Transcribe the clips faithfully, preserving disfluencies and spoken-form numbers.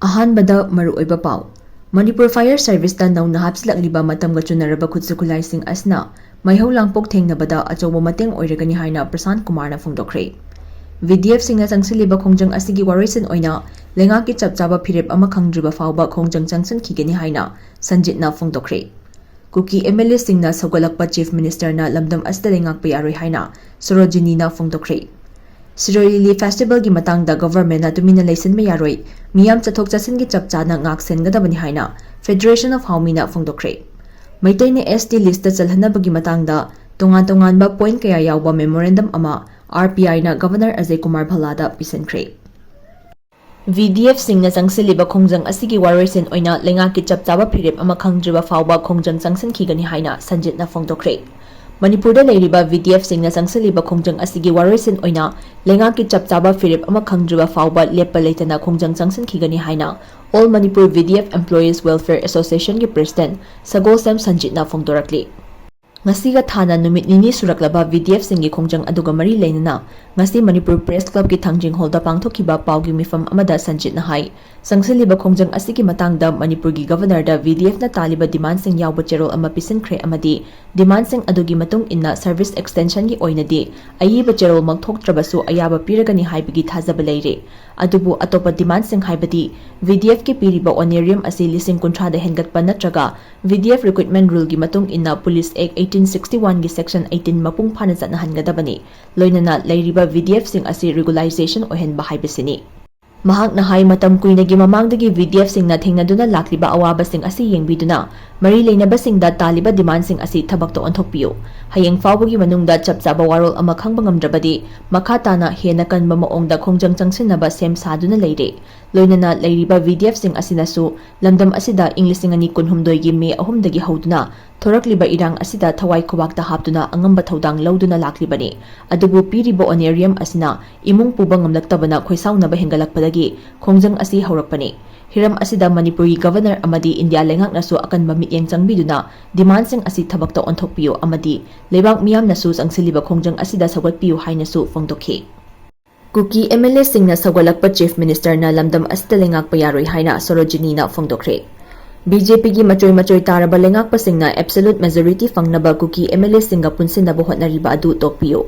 ꯑꯍꯥꯟꯕꯗ ꯃꯔꯨꯑꯣꯏꯕ ꯄꯥꯎ꯫ ꯃꯅꯤꯄꯨꯔ Fire Serviceꯇ ꯅꯧꯅ ꯍꯥꯞꯆꯤꯜꯂꯛꯂꯤꯕ ꯃꯇꯝꯒ ꯆꯨꯅꯔꯕ ꯈꯨꯠꯁꯨ ꯈꯨꯠꯂꯥꯏꯁꯤꯡ ꯑꯁꯤꯅ ꯃꯩꯍꯧ ꯂꯥꯡꯄꯣꯛ ꯊꯦꯡꯅꯕꯗ ꯑꯆꯧꯕ ꯃꯇꯦꯡ ꯑꯣꯏꯔꯒꯅꯤ ꯍꯥꯏꯅ ꯄ꯭ꯔꯁꯥꯟꯠ ꯀꯨꯃꯥꯔꯅ ꯐꯣꯡꯗꯣꯛꯈ꯭ꯔꯦ꯫ VDFꯁꯤꯡꯅ ꯆꯪꯁꯤꯜꯂꯤꯕ ꯈꯣꯡꯖꯪ ꯑꯁꯤꯒꯤ ꯋꯥꯔꯣꯏꯁꯤꯟ ꯑꯣꯏꯅ ꯂꯩꯉꯥꯛꯀꯤ ꯆꯞ ꯆꯥꯕ ꯐꯤꯔꯦꯞ ꯑꯃ ꯈꯪꯗ꯭ꯔꯤꯕ ꯐꯥꯎꯕ ꯈꯣꯡꯖꯪ ꯆꯪꯁꯤꯟꯈꯤꯒꯅꯤ ꯍꯥꯏꯅ ꯁꯟꯖꯤꯠꯅ ꯐꯣꯡꯗꯣꯛꯈ꯭ꯔꯦ꯫ ꯀꯨꯀꯤ MLAꯁꯤꯡꯅ ꯁꯧꯒꯠꯂꯛꯄ Chief Ministerꯅ ꯂꯝꯗꯝ ꯑꯁꯤꯗ ꯂꯩꯉꯥꯛꯄ ꯌꯥꯔꯣꯏ ꯍꯥꯏꯅ ꯁꯣꯔꯣꯖꯤꯅꯤꯅ ꯐꯣꯡꯗꯣꯛꯈ꯭ꯔꯦ꯫ ꯁꯤꯔꯣꯏ ꯂꯤꯂꯤ Festivalꯒꯤ ꯃꯇꯥꯡꯗ Governmentꯅ ꯇꯨꯃꯤꯟꯅ ꯂꯩꯁꯤꯟꯕ ꯌꯥꯔꯣꯏ, ꯃꯤꯌꯥꯝ ꯆꯠꯊꯣꯛ ꯆꯠꯁꯤꯟꯒꯤ ꯆꯞ ꯆꯥꯅ ꯉꯥꯛ ꯁꯦꯟꯒꯗꯕꯅꯤ ꯍꯥꯏꯅ Federation of Haomiꯅ ꯐꯣꯡꯗꯣꯛꯈ꯭ꯔꯦ꯫ ꯃꯩꯇꯩꯅ ST listꯇ ꯆꯜꯍꯟꯅꯕꯒꯤ ꯃꯇꯥꯡꯗ ꯇꯣꯉꯥꯟ ꯇꯣꯉꯥꯟꯕ point ꯀꯌꯥ ꯌꯥꯎꯕ memorandum ꯑꯃ RPIꯅ Governor ꯑꯖꯌ ꯀꯨꯃꯥꯔ ꯚꯜꯂꯥꯗ ꯄꯤꯁꯤꯟꯈ꯭ꯔꯦ꯫ VDFꯁꯤꯡꯅ ꯆꯪꯁꯤꯜꯂꯤꯕ ꯈꯣꯡꯖꯪ ꯑꯁꯤꯒꯤ ꯋꯥꯔꯣꯏꯁꯤꯟ ꯑꯣꯏꯅ ꯂꯩꯉꯥꯛꯀꯤ ꯆꯞ ꯆꯥꯕ ꯐꯤꯔꯦꯞ ꯑꯃ ꯈꯪꯗ꯭ꯔꯤꯕ ꯐꯥꯎꯕ ꯈꯣꯡꯖꯪ ꯆꯪꯁꯤꯟꯈꯤꯒꯅꯤ ꯍꯥꯏꯅ ꯁꯟꯖꯤꯠꯅ ꯐꯣꯡꯗꯣꯛꯈ꯭ꯔꯦ꯫ ꯃꯅꯤꯄꯨꯔꯗ ꯂꯩꯔꯤꯕ VDFꯁꯤꯡꯅ ꯆꯪꯁꯤꯜꯂꯤꯕ ꯈꯣꯡꯖꯪ ꯑꯁꯤꯒꯤ ꯋꯥꯔꯣꯏꯁꯤꯟ ꯑꯣꯏꯅ ꯂꯩꯉꯥꯛꯀꯤ ꯆꯞ ꯆꯥꯕ ꯐꯤꯔꯦꯞ ꯑꯃ ꯈꯪꯗ꯭ꯔꯤꯕ ꯐꯥꯎꯕ ꯂꯦꯞꯄ ꯂꯩꯇꯅ ꯈꯣꯡꯖꯪ ꯆꯪꯁꯤꯟꯈꯤꯒꯅꯤ ꯍꯥꯏꯅ All Manipur VDF Employees Welfare Associationꯒꯤ President ꯁꯒꯣꯜꯁꯦꯝ ꯁꯟꯖꯤꯠꯅ ꯐꯣꯡꯗꯣꯔꯛꯂꯤ꯫ ꯉꯁꯤꯒ ꯊꯥꯅ ꯅꯨꯃꯤꯠ ꯅꯤꯅꯤ ꯁꯨꯔꯛꯂꯕ VDFꯁꯤꯡꯒꯤ ꯈꯣꯡꯖꯪ ꯑꯗꯨꯒ ꯃꯔꯤ ꯂꯩꯅꯅ ꯉꯁꯤ ꯃꯅꯤꯄꯨꯔ Press Clubꯀꯤ ꯊꯥꯡꯖꯤꯡ Hallꯗ ꯄꯥꯡꯊꯣꯛꯈꯤꯕ ꯄꯥꯎꯒꯤ ꯃꯤꯐꯝ ꯑꯃꯗ ꯁꯟꯖꯤꯠꯅ ꯍꯥꯏ, ꯆꯪꯁꯤꯜꯂꯤꯕ ꯈꯣꯡꯖꯪ ꯑꯁꯤꯒꯤ ꯃꯇꯥꯡꯗ ꯃꯅꯤꯄꯨꯔꯒꯤ Governorꯗ VDFꯅ ꯇꯥꯜꯂꯤꯕ demandꯁꯤꯡ ꯌꯥꯎꯕ ꯆꯦꯔꯣꯜ ꯑꯃ ꯄꯤꯁꯤꯟꯈ꯭ꯔꯦ ꯑꯃꯗꯤ demandꯁꯤꯡ ꯑꯗꯨꯒꯤ ꯃꯇꯨꯡ ꯏꯟꯅ service extensionꯒꯤ ꯑꯣꯏꯅꯗꯤ ꯑꯏꯕ ꯆꯦꯔꯣꯜꯃꯛ ꯊꯣꯛꯇ꯭ꯔꯕꯁꯨ ꯑꯌꯥꯕ ꯄꯤꯔꯒꯅꯤ ꯍꯥꯏꯕꯒꯤ ꯊꯥꯖꯕ ꯂꯩꯔꯦ꯫ ꯑꯗꯨꯕꯨ ꯑꯇꯣꯞꯄ demandꯁꯤꯡ ꯍꯥꯏꯕꯗꯤ VDFꯀꯤ ꯄꯤꯔꯤꯕ honorarium ꯑꯁꯤ ꯂꯤꯁꯤꯡ ꯀꯨꯟꯊ꯭ꯔꯥꯗ ꯍꯦꯟꯒꯠꯄ ꯅꯠꯇ꯭ꯔꯒ VDF Recruitment Ruleꯒꯤ ꯃꯇꯨꯡ ꯏꯟꯅ Police Act eighteen sixty oneꯒꯤ section eighteen ꯃꯄꯨꯡ ꯐꯥꯅ ꯆꯠꯅꯍꯟꯒꯗꯕꯅꯤ, ꯂꯣꯏꯅꯅ ꯂꯩꯔꯤꯕ VDFꯁꯤꯡ ꯑꯁꯤ regularization ꯑꯣꯏꯍꯟꯕ ꯍꯥꯏꯕꯁꯤꯅꯤ꯫ ꯃꯍꯥꯛꯅ ꯍꯥꯏ, ꯃꯇꯝ ꯀꯨꯏꯅꯒꯤ ꯃꯃꯥꯡꯗꯒꯤ VDFꯁꯤꯡꯅ ꯊꯦꯡꯅꯗꯨꯅ ꯂꯥꯛꯂꯤꯕ ꯑꯋꯥꯕꯁꯤꯡ ꯑꯁꯤ ꯌꯦꯡꯕꯤꯗꯨꯅ ꯃꯔꯤ ꯂꯩꯅꯕꯁꯤꯡꯗ ꯇꯥꯜꯂꯤꯕ demandꯁꯤꯡ ꯑꯁꯤ ꯊꯕꯛꯇ ꯑꯣꯟꯊꯣꯛꯄꯤꯌꯨ꯫ ꯍꯌꯦꯡ ꯐꯥꯎꯕꯒꯤ ꯃꯅꯨꯡꯗ ꯆꯞ ꯆꯥꯕ ꯋꯥꯔꯣꯜ ꯑꯃ ꯈꯪꯕ ꯉꯝꯗ꯭ꯔꯕꯗꯤ ꯃꯈꯥ ꯇꯥꯅ ꯍꯦꯟꯅ ꯀꯟꯕ ꯃꯑꯣꯡꯗ ꯈꯣꯡꯖꯪ ꯆꯪꯁꯤꯟꯅꯕ ꯁꯦꯝ ꯁꯥꯗꯨꯅ ꯂꯩꯔꯦ꯫ ꯂꯣꯏꯅꯅ ꯂꯩꯔꯤꯕ VDFꯁꯤꯡ ꯑꯁꯤꯅꯁꯨ ꯂꯝꯗꯝ ꯑꯁꯤꯗ ꯏꯪ ꯂꯤꯁꯤꯡ ꯑꯅꯤ ꯀꯨꯟꯍꯨꯝꯗꯣꯏꯒꯤ May ꯑꯍꯨꯝꯗꯒꯤ ꯍꯧꯗꯨꯅ ꯊꯣꯔꯛꯂꯤꯕ ꯏꯔꯥꯡ ꯑꯁꯤꯗ ꯊꯋꯥꯏ ꯈꯨꯕꯥꯛꯇ ꯍꯥꯞꯇꯨꯅ ꯑꯉꯝꯕ ꯊꯧꯗꯥꯡ ꯂꯧꯗꯨꯅ ꯂꯥꯛꯂꯤꯕꯅꯤ꯫ ꯑꯗꯨꯕꯨ ꯄꯤꯔꯤꯕ honorarium ꯑꯁꯤꯅ ꯏꯃꯨꯡ ꯄꯨꯕ ꯉꯝꯂꯛꯇꯕꯅ ꯈꯣꯏꯁꯥꯎꯅꯕ ꯍꯦꯟꯒꯠꯂꯛꯄꯗꯒꯤ ꯈꯣꯡꯖꯪ ꯑꯁꯤ ꯍꯧꯔꯛꯄꯅꯤ꯫ ꯍꯤꯔꯝ ꯑꯁꯤꯗ ꯃꯅꯤꯄꯨꯔꯒꯤ Governor ꯑꯃꯗꯤ ꯏꯟꯗꯤꯌꯥ ꯂꯩꯉꯥꯛꯅꯁꯨ ꯑꯀꯟꯕ ꯃꯤꯠꯌꯦꯡ ꯆꯪꯕꯤꯗꯨꯅ demandꯁꯤꯡ ꯑꯁꯤ ꯊꯕꯛꯇ ꯑꯣꯟꯊꯣꯛꯄꯤꯌꯨ ꯑꯃꯗꯤ ꯂꯩꯕꯥꯛ ꯃꯤꯌꯥꯝꯅꯁꯨ ꯆꯪꯁꯤꯜꯂꯤꯕ ꯈꯣꯡꯖꯪ ꯑꯁꯤꯗ ꯁꯧꯒꯠꯄꯤꯌꯨ ꯍꯥꯏꯅꯁꯨ ꯐꯣꯡꯗꯣꯛꯈꯤ꯫ ꯀꯨꯀꯤ ꯑꯦꯝ ꯑꯦꯜ ꯑꯦꯁꯤꯡꯅ ꯁꯧꯒꯠꯂꯛꯄ ꯆꯤꯐ ꯃꯤꯅꯤꯁꯇꯔꯅ ꯂꯝꯗꯝ ꯑꯁꯤꯗ ꯂꯩꯉꯥꯛꯄ ꯌꯥꯔꯣꯏ ꯍꯥꯏꯅ ꯁꯣꯔꯣꯖꯤꯅꯤꯅ ꯐꯣꯡꯗꯣꯛꯈ꯭ꯔꯦ꯫ ꯕꯤ ꯖꯦ ꯄꯤꯒꯤ ꯃꯆꯣꯏ ꯃꯆꯣꯏ ꯇꯥꯔꯕ ꯂꯩꯉꯥꯛꯄꯁꯤꯡꯅ ꯑꯦꯕꯁꯣꯂꯨꯠ ꯃꯦꯖꯣꯔꯤꯇꯤ ꯐꯪꯅꯕ ꯀꯨꯀꯤ ꯑꯦꯝ ꯑꯦꯜ ꯑꯦꯁꯤꯡꯒ ꯄꯨꯟꯁꯤꯟꯅꯕ ꯍꯣꯠꯅꯔꯤꯕ ꯑꯗꯨ ꯇꯣꯛꯄꯤꯌꯨ꯫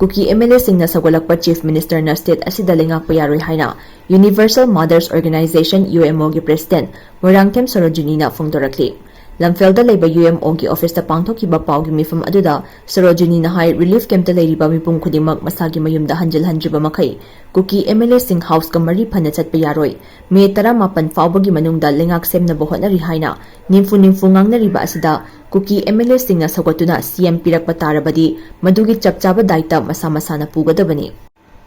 ꯀꯨꯀꯤ ꯑꯦꯝ ꯑꯦꯜ ꯑꯦꯁꯤꯡꯅ ꯁꯧꯒꯠꯂꯛꯄ ꯆꯤꯐ ꯃꯤꯅꯤꯁꯇꯔꯅ ꯁ꯭ꯇꯦꯠ ꯑꯁꯤꯗ ꯂꯩꯉꯥꯛꯄ ꯌꯥꯔꯣꯏ ꯍꯥꯏꯅ Universal Mothers Organization, U M ꯑꯣꯒꯤ ꯄ꯭ꯔꯦꯁꯤꯗꯦꯟꯠ ꯃꯣꯏꯔꯥꯡꯊꯦꯝ ꯁꯣꯔꯣꯖꯤꯅꯤꯅ ꯐꯣꯡꯗꯣꯔꯛꯂꯤ꯫ ꯂꯝꯐꯦꯜꯗ ꯂꯩꯕ ꯌꯨ ꯑꯦꯝ ꯑꯣꯒꯤ ꯑꯣꯐꯤꯁꯇ ꯄꯥꯡꯊꯣꯛꯈꯤꯕ ꯄꯥꯎꯒꯤ ꯃꯤꯐꯝ ꯑꯗꯨꯗ ꯁꯣꯔꯣꯖꯤꯅꯤꯅ ꯍꯥꯏ, ꯔꯤꯂꯤꯐ ꯀꯦꯝꯞꯇ ꯂꯩꯔꯤꯕ ꯃꯤꯄꯨꯝ ꯈꯨꯗꯤꯡꯃꯛ ꯃꯁꯥꯒꯤ ꯃꯌꯨꯝꯗ ꯍꯟꯖꯤꯜꯍꯟꯗ꯭ꯔꯤꯕ ꯃꯈꯩ ꯀꯨꯀꯤ ꯑꯦꯝ ꯑꯦꯜ ꯑꯦꯁꯤꯡ ꯍꯥꯎꯁꯀ ꯃꯔꯤ ꯐꯅ ꯆꯠꯄ ꯌꯥꯔꯣꯏ꯫ ꯃꯦ ꯇꯔꯥꯃꯥꯄꯟ ꯐꯥꯎꯕꯒꯤ ꯃꯅꯨꯡꯗ ꯂꯩꯉꯥꯛ ꯁꯦꯝꯅꯕ ꯍꯣꯠꯅꯔꯤ ꯍꯥꯏꯅ ꯅꯤꯝꯐꯨ ꯅꯤꯝꯐꯨ ꯉꯥꯡꯅꯔꯤꯕ ꯑꯁꯤꯗ ꯀꯨꯀꯤ ꯑꯦꯝ ꯑꯦꯜ ꯑꯦꯁꯤꯡꯅ ꯁꯧꯒꯠꯇꯨꯅ ꯁꯤ ꯑꯦꯝ ꯄꯤꯔꯛꯄ ꯇꯥꯔꯕꯗꯤ ꯃꯗꯨꯒꯤ ꯆꯞ ꯆꯥꯕ ꯗꯥꯏꯇ ꯃꯁꯥ ꯃꯁꯥꯅ ꯄꯨꯒꯗꯕꯅꯤ꯫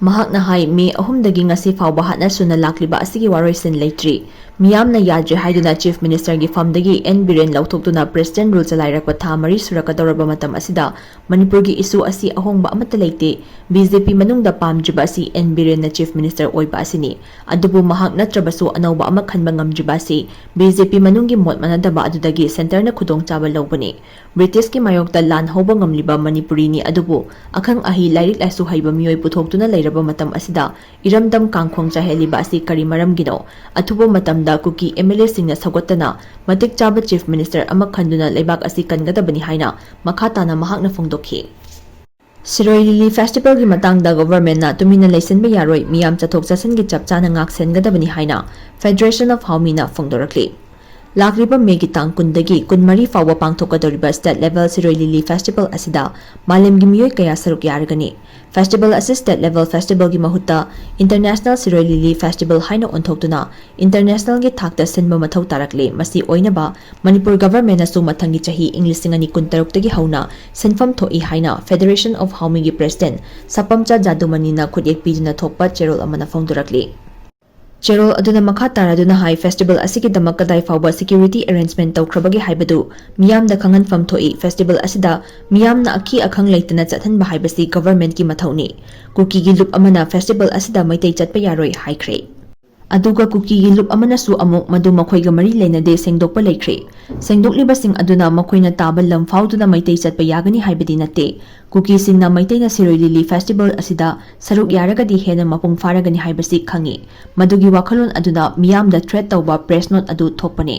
ꯃꯍꯥꯛꯅ ꯍꯥꯏ, ꯃꯦ ꯑꯍꯨꯝꯗꯒꯤ ꯉꯁꯤ ꯐꯥꯎꯕ ꯍꯥꯠꯅ ꯁꯨꯅ ꯂꯥꯛꯂꯤꯕ ꯑꯁꯤꯒꯤ ꯋꯥꯔꯣꯏꯁꯤꯟ ꯂꯩꯇ꯭ꯔꯤ꯫ ꯃꯤꯌꯥꯝꯅ ꯌꯥꯗ꯭ꯔꯦ ꯍꯥꯏꯗꯨꯅ ꯆꯤꯐ ꯃꯤꯅꯤꯁꯇꯔꯒꯤ ꯐꯝꯗꯒꯤ ꯑꯦꯟ ꯕꯤꯔꯦꯟ ꯂꯧꯊꯣꯛꯇꯨꯅ ꯄ꯭ꯔꯦꯁꯤꯗꯦꯟꯠ ꯔꯨꯜ ꯆꯂꯥꯏꯔꯛꯄ ꯊꯥ ꯃꯔꯤ ꯁꯨꯔꯛꯀꯗꯧꯔꯕ ꯃꯇꯝ ꯑꯁꯤꯗ ꯃꯅꯤꯄꯨꯔꯒꯤ ꯏꯁꯨ ꯑꯁꯤ ꯑꯍꯣꯡꯕ ꯑꯃꯠꯇ ꯂꯩꯇꯦ꯫ ꯕꯤ ꯖꯦ ꯄꯤ ꯃꯅꯨꯡꯗ ꯄꯥꯝꯗ꯭ꯔꯤꯕ ꯑꯁꯤ ꯑꯦꯟ ꯕꯤꯔꯦꯟꯅ ꯆꯤꯐ ꯃꯤꯅꯤꯁꯇꯔ ꯑꯣꯏꯕ ꯑꯁꯤꯅꯤ꯫ ꯑꯗꯨꯕꯨ ꯃꯍꯥꯛ ꯅꯠꯇ꯭ꯔꯕꯁꯨ ꯑꯅꯧꯕ ꯑꯃ ꯈꯟꯕ ꯉꯝꯗ꯭ꯔꯤꯕ ꯑꯁꯤ ꯕꯤ ꯖꯦ ꯄꯤ ꯃꯅꯨꯡꯒꯤ ꯃꯣꯠ ꯃꯥꯟꯅꯗꯕ ꯑꯗꯨꯗꯒꯤ ꯁꯦꯟꯇꯔꯅ ꯈꯨꯗꯣꯡꯆꯥꯕ ꯂꯧꯕꯅꯤ꯫ ꯕ꯭ꯔꯤꯇꯤꯁꯀꯤ ꯃꯥꯌꯣꯛꯇ ꯂꯥꯟ ꯍꯧꯕ ꯉꯝꯂꯤꯕ ꯃꯅꯤꯄꯨꯔꯤꯅꯤ, ꯑꯗꯨꯕꯨ ꯑꯈꯪ ꯑꯍꯩ, ꯂꯥꯏꯔꯤꯛ ꯂꯥꯏꯁꯨ ꯍꯩꯕ ꯃꯤꯑꯣꯏ ꯄꯨꯊꯣꯛꯇꯨꯅ ꯂꯩꯔꯕ ꯃꯇꯝ ꯑꯁꯤꯗ ꯏꯔꯝꯗꯝ ꯀꯥꯡꯈꯣꯡ ꯆꯥꯏꯍꯜꯂꯤꯕ ꯑꯁꯤ ꯀꯔꯤ ꯃꯔꯝꯒꯤꯅꯣ? ꯑꯊꯨꯕ ꯃꯇꯝꯗ ꯀꯨꯀꯤ ꯑꯦꯝ ꯑꯦꯜ ꯑꯦꯁꯤꯡꯅ ꯁꯧꯒꯠꯇꯅ ꯃꯇꯤꯛ ꯆꯥꯕ ꯆꯤꯐ ꯃꯤꯅꯤꯁꯇꯔ ꯑꯃ ꯈꯟꯗꯨꯅ ꯂꯩꯕꯥꯛ ꯑꯁꯤ ꯀꯟꯒꯗꯕꯅꯤ ꯍꯥꯏꯅ ꯃꯈꯥ ꯇꯥꯅ ꯃꯍꯥꯛꯅ ꯐꯣꯡꯗꯣꯛꯈꯤ꯫ ꯁꯤꯔꯣꯏ ꯂꯤꯂꯤ ꯐꯦꯁꯇꯤꯚꯦꯜꯒꯤ ꯃꯇꯥꯡꯗ ꯒꯣꯚꯔꯟꯃꯦꯟꯠꯅ ꯇꯨꯃꯤꯟꯅ ꯂꯩꯁꯤꯟꯕ ꯌꯥꯔꯣꯏ, ꯃꯤꯌꯥꯝ ꯆꯠꯊꯣꯛ ꯆꯠꯁꯤꯟꯒꯤ ꯆꯞ ꯆꯥꯅ ꯉꯥꯛ ꯁꯦꯟꯒꯗꯕꯅꯤ ꯍꯥꯏꯅ Federation of Howmiꯅ ꯐꯣꯡꯗꯣꯔꯛꯂꯤ꯫ ꯂꯥꯛꯂꯤꯕ ꯃꯦꯒꯤ ꯇꯥꯡ ꯀꯨꯟꯗꯒꯤ ꯀꯨꯟꯃꯔꯤ ꯐꯥꯎꯕ ꯄꯥꯡꯊꯣꯛꯀꯗꯧꯔꯤꯕ ꯁ꯭ꯇꯦꯠ ꯂꯦꯚꯦꯜ ꯁꯤꯔꯣꯏ ꯂꯤꯂꯤ ꯐꯦꯁꯇꯤꯚꯦꯜ ꯑꯁꯤꯗ ꯃꯥꯂꯦꯝꯒꯤ ꯃꯤꯑꯣꯏ ꯀꯌꯥ ꯁꯔꯨꯛ ꯌꯥꯔꯒꯅꯤ꯫ ꯐꯦꯁꯇꯤꯚꯦꯜ ꯑꯁꯤ ꯁ꯭ꯇꯦꯠ ꯂꯦꯚꯦꯜ ꯐꯦꯁꯇꯤꯚꯦꯜꯒꯤ ꯃꯍꯨꯠꯇ ꯏꯟꯇꯔꯅꯦꯁꯅꯦꯜ ꯁꯤꯔꯣꯏ ꯂꯤꯂꯤ ꯐꯦꯁꯇꯤꯚꯦꯜ ꯍꯥꯏꯅ ꯑꯣꯟꯊꯣꯛꯇꯨꯅ ꯏꯟꯇꯔꯅꯦꯁꯅꯦꯜꯒꯤ ꯊꯥꯛꯇ ꯁꯤꯟꯕ ꯃꯊꯧ ꯇꯥꯔꯛꯂꯦ꯫ ꯃꯁꯤ ꯑꯣꯏꯅꯕ ꯃꯅꯤꯄꯨꯔ ꯒꯚꯔꯟꯃꯦꯟꯠꯅꯁꯨ ꯃꯊꯪꯒꯤ ꯆꯍꯤ ꯏꯪ ꯂꯤꯁꯤꯡ ꯑꯅꯤ ꯀꯨꯟꯇꯔꯨꯛꯇꯒꯤ ꯍꯧꯅ ꯁꯤꯟꯐꯝ ꯊꯣꯛꯏ ꯍꯥꯏꯅ Federation of Howmiꯒꯤ ꯄ꯭ꯔꯦꯁꯤꯗꯦꯟꯠ ꯁꯄꯝꯆꯥ ꯖꯥꯗꯨꯃꯅꯤꯅ ꯈꯨꯠꯌꯦꯛ ꯄꯤꯗꯨꯅ ꯊꯣꯛꯄ ꯆꯦꯔꯣꯜ ꯑꯃꯅ ꯐꯣꯡꯗꯣꯔꯛꯂꯤ꯫ ꯆꯦꯔꯣꯜ ꯑꯗꯨꯅ ꯃꯈꯥ ꯇꯥꯔꯗꯨꯅ ꯍꯥꯏ, ꯐꯦꯁꯇꯤꯚꯦꯜ ꯑꯁꯤꯒꯤꯗꯃꯛ ꯀꯗꯥꯏ ꯐꯥꯎꯕ ꯁꯦꯀ꯭ꯌꯨꯔꯤꯇꯤ ꯑꯦꯔꯦꯟꯖꯃꯦꯟꯠ ꯇꯧꯈ꯭ꯔꯕꯒꯦ ꯍꯥꯏꯕꯗꯨ ꯃꯤꯌꯥꯝꯗ ꯈꯪꯍꯟꯐꯝ ꯊꯣꯛꯏ꯫ ꯐꯦꯁꯇꯤꯚꯦꯜ ꯑꯁꯤꯗ ꯃꯤꯌꯥꯝꯅ ꯑꯀꯤ ꯑꯈꯪ ꯂꯩꯇꯅ ꯆꯠꯍꯟꯕ ꯍꯥꯏꯕꯁꯤ ꯒꯚꯔꯟꯃꯦꯟꯠꯀꯤ ꯃꯊꯧꯅꯤ꯫ ꯀꯨꯀꯤꯒꯤ ꯂꯨꯞ ꯑꯃꯅ ꯐꯦꯁꯇꯤꯚꯦꯜ ꯑꯁꯤꯗ ꯃꯩꯇꯩ ꯆꯠꯄ ꯌꯥꯔꯣꯏ ꯍꯥꯏꯈ꯭ꯔꯦ꯫ ꯑꯗꯨꯒ ꯀꯨꯀꯤꯒꯤ ꯂꯨꯞ ꯑꯃꯅꯁꯨ ꯑꯃꯨꯛ ꯃꯗꯨ ꯃꯈꯣꯏꯒ ꯃꯔꯤ ꯂꯩꯅꯗꯦ ꯁꯦꯡꯗꯣꯛꯄ ꯂꯩꯈ꯭ꯔꯦ꯫ ꯁꯦꯡꯗꯣꯛꯂꯤꯕꯁꯤꯡ ꯑꯗꯨꯅ ꯃꯈꯣꯏꯅ ꯇꯥꯕ ꯂꯝ ꯐꯥꯎꯗꯨꯅ ꯃꯩꯇꯩ ꯆꯠꯄ ꯌꯥꯒꯅꯤ ꯍꯥꯏꯕꯗꯤ ꯅꯠꯇꯦ꯫ ꯀꯨꯀꯤꯁꯤꯡꯅ ꯃꯩꯇꯩꯅ ꯁꯤꯔꯣꯏ ꯂꯤꯂꯤ ꯐꯦꯁꯇꯤꯚꯦꯜ ꯑꯁꯤꯗ ꯁꯔꯨꯛ ꯌꯥꯔꯒꯗꯤ ꯍꯦꯟꯅ ꯃꯄꯨꯡ ꯐꯥꯔꯒꯅꯤ ꯍꯥꯏꯕꯁꯤ ꯈꯪꯏ꯫ ꯃꯗꯨꯒꯤ ꯋꯥꯈꯜꯂꯣꯟ ꯑꯗꯨꯅ ꯃꯤꯌꯥꯝꯗ ꯊ꯭ꯔꯦꯠ ꯇꯧꯕ ꯄ꯭ꯔꯦꯁ ꯅꯣꯠ ꯑꯗꯨ ꯊꯣꯛꯄꯅꯤ꯫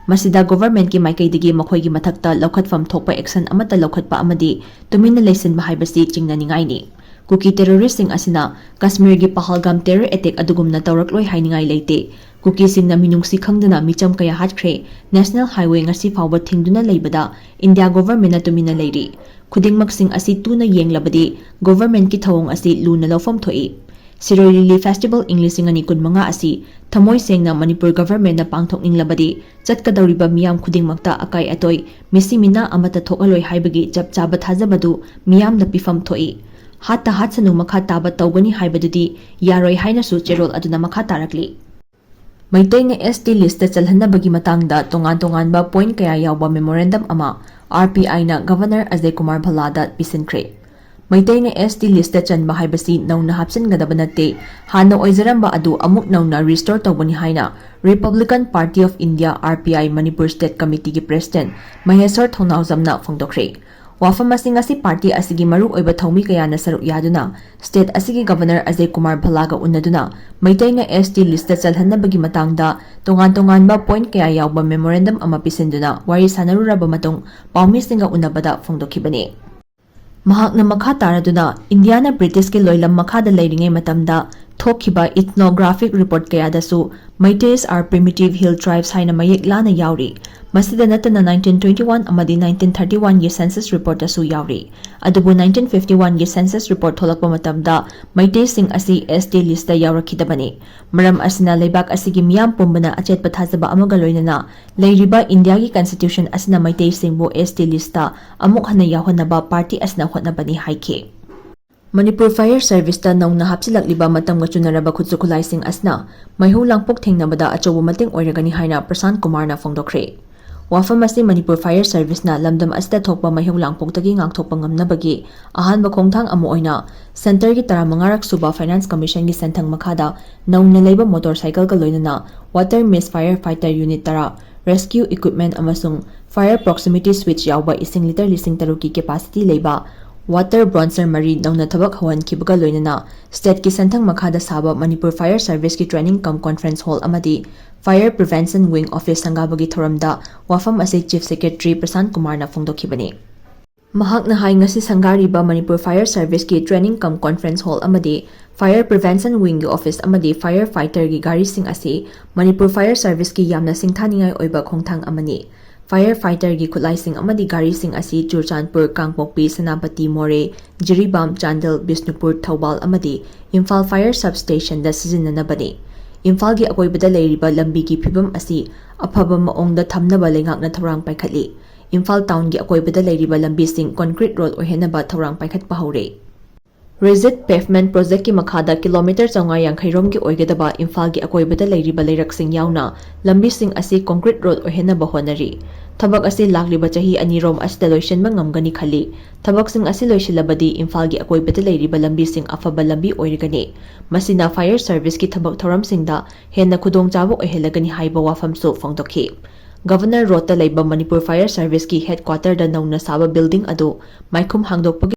ꯃꯁꯤꯗ ꯒꯣꯚꯔꯟꯃꯦꯟꯠꯀꯤ ꯃꯥꯏꯀꯩꯗꯒꯤ ꯃꯈꯣꯏꯒꯤ ꯃꯊꯛꯇ ꯂꯧꯈꯠꯐꯝ ꯊꯣꯛꯄ ꯑꯦꯛꯁꯟ ꯑꯃꯠꯇ ꯂꯧꯈꯠꯄ ꯑꯃꯗꯤ ꯇꯨꯃꯤꯟꯅ ꯂꯩꯁꯤꯟꯕ ꯍꯥꯏꯕꯁꯤ ꯆꯤꯡꯅꯅꯤꯡꯉꯥꯏꯅꯤ꯫ ꯀꯨꯀꯤ ꯇꯦꯔꯣꯔꯤꯁ꯭ꯠꯁꯤꯡ ꯑꯁꯤꯅ ꯀꯁꯃꯤꯔꯒꯤ ꯄꯍꯜꯒꯥꯝ ꯇꯦꯔꯣꯔ ꯑꯦꯇꯦꯛ ꯑꯗꯨꯒꯨꯝꯅ ꯇꯧꯔꯛꯂꯣꯏ ꯍꯥꯏꯅꯤꯡꯉꯥꯏ ꯂꯩꯇꯦ꯫ ꯀꯨꯀꯤꯁꯤꯡꯅ ꯃꯤꯅꯨꯡꯁꯤ ꯈꯪꯗꯅ ꯃꯤꯆꯝ ꯀꯌꯥ ꯍꯥꯠꯈ꯭ꯔꯦ꯫ ꯅꯦꯁꯅꯦꯜ ꯍꯥꯏꯋꯦ ꯉꯁꯤ ꯐꯥꯎꯕ ꯊꯤꯡꯗꯨꯅ ꯂꯩꯕꯗ ꯏꯟꯗꯤꯌꯥ ꯒꯣꯚꯔꯟꯃꯦꯟꯠꯅ ꯇꯨꯃꯤꯟꯅ ꯂꯩꯔꯤ꯫ ꯈꯨꯗꯤꯡꯃꯛꯁꯤꯡ ꯑꯁꯤ ꯇꯨꯅ ꯌꯦꯡꯂꯕꯗꯤ ꯒꯣꯚꯔꯟꯃꯦꯟꯠꯀꯤ ꯊꯧꯑꯣꯡ ꯑꯁꯤ ꯂꯨꯅ ꯂꯧꯐꯝ ꯊꯣꯛꯏ꯫ ꯁꯤꯔꯣꯏ ꯂꯤꯂꯤ ꯐꯦꯁꯇꯤꯚꯦꯜ ꯏꯪ ꯂꯤꯁꯤꯡ ꯑꯅꯤ ꯀꯨꯟꯃꯉꯥ ꯑꯁꯤ ꯊꯃꯣꯏ ꯁꯦꯡꯅ ꯃꯅꯤꯄꯨꯔ ꯒꯣꯚꯔꯟꯃꯦꯟꯠꯅ ꯄꯥꯡꯊꯣꯛꯅꯤꯡꯂꯕꯗꯤ ꯆꯠꯀꯗꯧꯔꯤꯕ ꯃꯤꯌꯥꯝ ꯈꯨꯗꯤꯡꯃꯛꯇ ꯑꯀꯥꯏ ꯑꯇꯣꯏ, ꯃꯤꯁꯤ ꯃꯤꯅꯥ ꯑꯃꯠꯇ ꯊꯣꯛꯍꯜꯂꯣꯏ ꯍꯥꯏꯕꯒꯤ ꯆꯞ ꯆꯥꯕ ꯊꯥꯖꯕꯗꯨ ꯃꯤꯌꯥꯝꯗ ꯄꯤꯐꯝ ꯊꯣꯛꯏ꯫ ꯍꯥꯠꯇ ꯍꯥꯠꯁꯅꯨ, ꯃꯈꯥ ꯇꯥꯕ ꯇꯧꯒꯅꯤ ꯍꯥꯏꯕꯗꯨꯗꯤ ꯌꯥꯔꯣꯏ ꯍꯥꯏꯅꯁꯨ ꯆꯦꯔꯣꯜ ꯑꯗꯨꯅ ꯃꯈꯥ ꯇꯥꯔꯛꯂꯤ꯫ ꯃꯩꯇꯩꯅ ꯑꯦꯁ ꯇꯤ ꯂꯤꯁ꯭ꯠꯇ ꯆꯜꯍꯟꯅꯕꯒꯤ ꯃꯇꯥꯡꯗ ꯇꯣꯉꯥꯟ ꯇꯣꯉꯥꯟꯕ ꯄꯣꯏꯟꯠ ꯀꯌꯥ ꯌꯥꯎꯕ ꯃꯦꯃꯣꯔꯦꯟꯗꯝ ꯑꯃ ꯑꯥꯔ ꯄꯤ ꯑꯥꯏꯅ governor Ajay Kumar ꯚꯜꯂꯥꯗ ꯄꯤꯁꯤꯟꯈ꯭ꯔꯦ꯫ ꯃꯩꯇꯩꯅ S T ꯂꯤꯁ꯭ꯠꯇ ꯆꯟꯕ ꯍꯥꯏꯕꯁꯤ ꯅꯧꯅ ꯍꯥꯞꯆꯤꯟꯒꯗꯕ ꯅꯠꯇꯦ, ꯍꯥꯟꯅ ꯑꯣꯏꯖꯔꯝꯕ ꯑꯗꯨ ꯑꯃꯨꯛ ꯅꯧꯅ ꯔꯤꯁ꯭ꯇꯣꯔ ꯇꯧꯕꯅꯤ ꯍꯥꯏꯅ republican party of India, R P I, Manipur state ꯀꯃꯤꯇꯤꯒꯤ ꯄ꯭ꯔꯦꯁꯤꯗꯦꯟꯠ ꯃꯍꯦꯁ꯭ꯋꯔ ꯊꯧꯅꯥꯎꯖꯝꯅ ꯐꯣꯡꯗꯣꯛꯈ꯭ꯔꯦ꯫ ꯋꯥꯐꯝ ꯑꯁꯤ ꯉꯁꯤ ꯄꯥꯔꯇꯤ ꯑꯁꯤꯒꯤ ꯃꯔꯨꯑꯣꯏꯕ ꯊꯧꯃꯤ ꯀꯌꯥꯅ ꯁꯔꯨꯛ ꯌꯥꯗꯨꯅ ꯁ꯭ꯇꯦꯠ ꯑꯁꯤꯒꯤ ꯒꯚꯔꯅꯔ ꯑꯖꯌ ꯀꯨꯃꯥꯔ ꯚꯜꯂꯥꯒ ꯎꯅꯗꯨꯅ ꯃꯩꯇꯩꯅ ꯑꯦꯁ ꯇꯤ ꯂꯤꯁ꯭ꯠꯇ ꯆꯜꯍꯟꯅꯕꯒꯤ ꯃꯇꯥꯡꯗ ꯇꯣꯉꯥꯟ ꯇꯣꯉꯥꯟꯕ ꯄꯣꯏꯟꯠ ꯀꯌꯥ ꯌꯥꯎꯕ ꯃꯦꯃꯣꯔꯦꯟꯗꯝ ꯑꯃ ꯄꯤꯁꯤꯟꯗꯨꯅ ꯋꯥꯔꯤ ꯁꯥꯟꯅꯔꯨꯔꯕ ꯃꯇꯨꯡ ꯄꯥꯎꯃꯤꯁꯤꯡꯒ ꯎꯅꯕꯗ ꯐꯣꯡꯗꯣꯛꯈꯤꯕꯅꯤ꯫ ꯃꯍꯥꯛꯅ ꯃꯈꯥ ꯇꯥꯔꯗꯨꯅ ꯏꯟꯗꯤꯌꯥꯅ ꯕ꯭ꯔꯤꯇꯤꯁꯀꯤ ꯂꯣꯏꯂꯝ ꯃꯈꯥꯗ ꯂꯩꯔꯤꯉꯩ ꯃꯇꯝꯗ ꯊꯣꯛꯈꯤꯕ ethnographic report ꯀꯌꯥꯗꯁꯨ Meiteis are primitive hill tribes ꯍꯥꯏꯅ ꯃꯌꯦꯛ ꯂꯥꯅ ꯌꯥꯎꯔꯤ꯫ ꯃꯁꯤꯗ ꯅꯠꯇꯅ nineteen twenty-one ꯑꯃꯗꯤ nineteen thirty-one ꯒꯤ census reportꯇꯁꯨ ꯌꯥꯎꯔꯤ꯫ ꯑꯗꯨꯕꯨ nineteen fifty-one ꯒꯤ census report ꯊꯣꯛꯂꯛꯄ ꯃꯇꯝꯗ ꯃꯩꯇꯩꯁꯤꯡ ꯑꯁꯤ ꯑꯦꯁ ꯇꯤ ꯂꯤꯁ꯭ꯠꯇ ꯌꯥꯎꯔꯛꯈꯤꯗꯕꯅꯤ꯫ ꯃꯔꯝ ꯑꯁꯤꯅ ꯂꯩꯕꯥꯛ ꯑꯁꯤꯒꯤ ꯃꯤꯌꯥꯝ ꯄꯨꯝꯕꯅ ꯑꯆꯦꯠꯄ ꯊꯥꯖꯕ ꯑꯃꯒ ꯂꯣꯏꯅꯅ ꯂꯩꯔꯤꯕ ꯏꯟꯗꯤꯌꯥꯒꯤ ꯀꯟꯁꯇꯤꯇ꯭ꯌꯨꯁꯟ ꯑꯁꯤꯅ ꯃꯩꯇꯩꯁꯤꯡꯕꯨ ꯑꯦꯁ ꯇꯤ ꯂꯤꯁ꯭ꯠꯇ ꯑꯃꯨꯛ ꯍꯟꯅ ꯌꯥꯎꯍꯟꯅꯕ ꯄꯥꯔꯇꯤ ꯑꯁꯤꯅ ꯍꯣꯠꯅꯕꯅꯤ ꯍꯥꯏꯈꯤ꯫ ꯃꯅꯤꯄꯨꯔ ꯐꯥꯌꯔ ꯁꯔꯚꯤꯁꯇ ꯅꯧꯅ ꯍꯥꯞꯆꯤꯜꯂꯛꯂꯤꯕ ꯃꯇꯝꯒ ꯆꯨꯅꯔꯕ ꯈꯨꯠꯁꯨ ꯈꯨꯠꯂꯥꯏꯁꯤꯡ ꯑꯁꯤꯅ ꯃꯩꯍꯧ ꯂꯥꯡꯄꯣꯛ ꯊꯦꯡꯅꯕꯗ ꯑꯆꯧꯕ ꯃꯇꯦꯡ ꯑꯣꯏꯔꯒꯅꯤ ꯍꯥꯏꯅ ꯄ꯭ꯔꯁꯥꯟꯠ ꯀꯨꯃꯥꯔꯅ ꯐꯣꯡꯗꯣꯛꯈ꯭ꯔꯦ꯫ ꯋꯥꯐꯝ ꯑꯁꯤ ꯃꯅꯤꯄꯨꯔ ꯐꯥꯌꯔ ꯁꯔꯚꯤꯁꯅ ꯂꯝꯗꯝ ꯑꯁꯤꯗ ꯊꯣꯛꯄ ꯃꯩꯍꯧ ꯂꯥꯡꯄꯣꯛꯇꯒꯤ ꯉꯥꯛꯊꯣꯛꯄ ꯉꯝꯅꯕꯒꯤ ꯑꯍꯥꯟꯕ ꯈꯣꯡꯊꯥꯡ ꯑꯃ ꯑꯣꯏꯅ ꯁꯦꯟꯇꯔꯒꯤ ꯇꯔꯥꯃꯉꯥꯔꯛ ꯁꯨꯕ ꯐꯥꯏꯅꯥꯟꯁ ꯀꯃꯤꯁꯟꯒꯤ ꯁꯦꯟꯊꯪ ꯃꯈꯥꯗ ꯅꯧꯅ ꯂꯩꯕ ꯃꯣꯇꯣꯔ ꯁꯥꯏꯀꯜꯒ ꯂꯣꯏꯅꯅ ꯋꯥꯇꯔ ꯃꯤꯁ ꯐꯥꯌꯔ ꯐꯥꯏꯇꯔ ꯌꯨꯅꯤꯠ ꯇꯔꯥ, ꯔꯦꯁꯀ꯭ꯌꯨ ꯏꯀ꯭ꯋꯤꯞꯃꯦꯟ ꯑꯃꯁꯨꯡ ꯐꯥꯌꯔ ꯄ꯭ꯔꯣꯛꯁꯤꯃꯤꯇꯤ ꯁ꯭ꯋꯤꯆ ꯌꯥꯎꯕ ꯏꯁꯤꯡ ꯂꯤꯇꯔ ꯂꯤꯁꯤꯡ ꯇꯔꯨꯛꯀꯤ ꯀꯦꯄꯥꯁꯤꯇꯤ ꯂꯩꯕ ꯋꯥꯇꯔ ꯕ꯭ꯔꯣꯟꯁꯔ ꯃꯔꯤ ꯅꯧꯅ ꯊꯕꯛ ꯍꯧꯍꯟꯈꯤꯕꯒ ꯂꯣꯏꯅꯅ ꯁ꯭ꯇꯦꯠꯀꯤ ꯁꯦꯟꯊꯪ ꯃꯈꯥꯗ ꯁꯥꯕ ꯃꯅꯤꯄꯨꯔ ꯐꯥꯌꯔ ꯁꯔꯚꯤꯁꯀꯤ ꯇ꯭ꯔꯦꯅꯤꯡ ꯀꯝ ꯀꯣꯟꯐꯔꯦꯟꯁ ꯍꯣꯜ ꯑꯃꯗꯤ ꯐꯥꯌꯔ ꯄ꯭ꯔꯤꯚꯦꯟꯁꯟ ꯋꯤꯡ ꯑꯣꯐꯤꯁ ꯁꯪꯒꯥꯕꯒꯤ ꯊꯧꯔꯝꯗ ꯋꯥꯐꯝ ꯑꯁꯤ ꯆꯤꯐ ꯁꯦꯀ꯭ꯔꯦꯇꯔꯤ ꯄ꯭ꯔꯁꯥꯟꯠ ꯀꯨꯃꯥꯔꯅ ꯐꯣꯡꯗꯣꯛꯈꯤꯕꯅꯤ꯫ ꯃꯍꯥꯛꯅ ꯍꯥꯏ, ꯉꯁꯤ ꯁꯪꯒꯥꯔꯤꯕ ꯃꯅꯤꯄꯨꯔ ꯐꯥꯌꯔ ꯁꯔꯚꯤꯁꯀꯤ ꯇ꯭ꯔꯦꯅꯤꯡ ꯀꯝ ꯀꯣꯟꯐꯔꯦꯟꯁ ꯍꯣꯜ ꯑꯃꯗꯤ ꯐꯥꯌꯔ ꯄ꯭ꯔꯤꯚꯦꯟꯁꯟ ꯋꯤꯡꯒꯤ ꯑꯣꯐꯤꯁ ꯑꯃꯗꯤ ꯐꯥꯌꯔ ꯐꯥꯏꯇꯔꯒꯤ ꯒꯥꯔꯤꯁꯤꯡ ꯑꯁꯤ ꯃꯅꯤꯄꯨꯔ ꯐꯥꯌꯔ ꯁꯔꯚꯤꯁꯀꯤ ꯌꯥꯝꯅ ꯁꯤꯡꯊꯥꯅꯤꯡꯉꯥꯏ ꯑꯣꯏꯕ ꯈꯣꯡꯊꯥꯡ ꯑꯃꯅꯤ꯫ ꯐꯥꯌꯔ ꯐꯥꯏꯇꯔꯒꯤ ꯈꯨꯠꯂꯥꯏꯁꯤꯡ ꯑꯃꯗꯤ ꯒꯥꯔꯤꯁꯤꯡ ꯑꯁꯤ ꯆꯨꯔꯆꯥꯟꯄꯨꯔ, ꯀꯥꯡꯄꯣꯛꯄꯤ, ꯁꯦꯅꯥꯄꯇꯤ, ꯃꯣꯔꯦ, ꯖꯤꯔꯤꯕꯥꯝ, ꯆꯥꯟꯗꯦꯜ, ꯕꯤꯁꯅꯨꯄꯨꯔ, ꯊꯧꯕꯥꯜ ꯑꯃꯗꯤ ꯏꯝꯐꯥꯜ ꯐꯥꯌꯔ ꯁꯕ ꯁ꯭ꯇꯦꯁꯟꯗ ꯁꯤꯖꯤꯟꯅꯅꯕꯅꯤ꯫ ꯏꯝꯐꯥꯜꯒꯤ ꯑꯀꯣꯏꯕꯗ ꯂꯩꯔꯤꯕ ꯂꯝꯕꯤꯒꯤ ꯐꯤꯕꯝ ꯑꯁꯤ ꯑꯐꯕ ꯃꯑꯣꯡꯗ ꯊꯝꯅꯕ ꯂꯩꯉꯥꯛꯅ ꯊꯧꯔꯥꯡ ꯄꯥꯏꯈꯠꯂꯤ꯫ ꯏꯝꯐꯥꯜ ꯇꯥꯎꯟꯒꯤ ꯑꯀꯣꯏꯕꯗ ꯂꯩꯔꯤꯕ ꯂꯝꯕꯤꯁꯤꯡ ꯀꯣꯟꯀ꯭ꯔꯤꯠ ꯔꯣꯗ ꯑꯣꯏꯍꯟꯅꯕ ꯊꯧꯔꯥꯡ ꯄꯥꯏꯈꯠꯄ ꯍꯧꯔꯦ꯫ ꯔꯤꯖꯤꯠ ꯄꯦꯚꯃꯦꯟꯠ ꯄ꯭ꯔꯣꯖꯦꯛꯀꯤ ꯃꯈꯥꯗ ꯀꯤꯂꯣꯃꯤꯇꯔ ꯆꯥꯝꯃꯉꯥ ꯌꯥꯡꯈꯩ ꯔꯣꯝꯒꯤ ꯑꯣꯏꯒꯗꯕ ꯏꯝꯐꯥꯜꯒꯤ ꯑꯀꯣꯏꯕꯗ ꯂꯩꯔꯤꯕ ꯂꯩꯔꯛꯁꯤꯡ ꯌꯥꯎꯅ ꯂꯝꯕꯤꯁꯤꯡ ꯑꯁꯤ ꯀꯣꯟꯀ꯭ꯔꯤꯠ ꯔꯣꯗ ꯑꯣꯏꯍꯟꯅꯕ ꯍꯣꯠꯅꯔꯤ꯫ ꯊꯕꯛ ꯑꯁꯤ ꯂꯥꯛꯂꯤꯕ ꯆꯍꯤ ꯑꯅꯤꯔꯣꯝ ꯑꯁꯤꯗ ꯂꯣꯏꯁꯤꯟꯕ ꯉꯝꯒꯅꯤ ꯈꯜꯂꯤ꯫ ꯊꯕꯛꯁꯤꯡ ꯑꯁꯤ ꯂꯣꯏꯁꯤꯜꯂꯕꯗꯤ ꯏꯝꯐꯥꯜꯒꯤ ꯑꯀꯣꯏꯕꯗ ꯂꯩꯔꯤꯕ ꯂꯝꯕꯤꯁꯤꯡ ꯑꯐꯕ ꯂꯝꯕꯤ ꯑꯣꯏꯔꯒꯅꯤ꯫ ꯃꯁꯤꯅ ꯐꯥꯌꯔ ꯁꯔꯚꯤꯁꯀꯤ ꯊꯕꯛ ꯊꯧꯔꯝꯁꯤꯡꯗ ꯍꯦꯟꯅ ꯈꯨꯗꯣꯡꯆꯥꯕ ꯑꯣꯏꯍꯜꯂꯒꯅꯤ ꯍꯥꯏꯕ ꯋꯥꯐꯝꯁꯨ ꯐꯣꯡꯗꯣꯛꯈꯤ꯫ ꯒꯚꯔꯅꯔ ꯔꯣꯗꯇ ꯂꯩꯕ ꯃꯅꯤꯄꯨꯔ ꯐꯥꯌꯔ ꯁꯔꯚꯤꯁꯀꯤ ꯍꯦꯗꯀ꯭ꯋꯥꯇꯔꯗ ꯅꯧꯅ ꯁꯥꯕ ꯕꯤꯜꯗꯤꯡ ꯑꯗꯨ ꯃꯥꯏꯈꯨꯝ ꯍꯥꯡꯗꯣꯛꯄꯒꯤ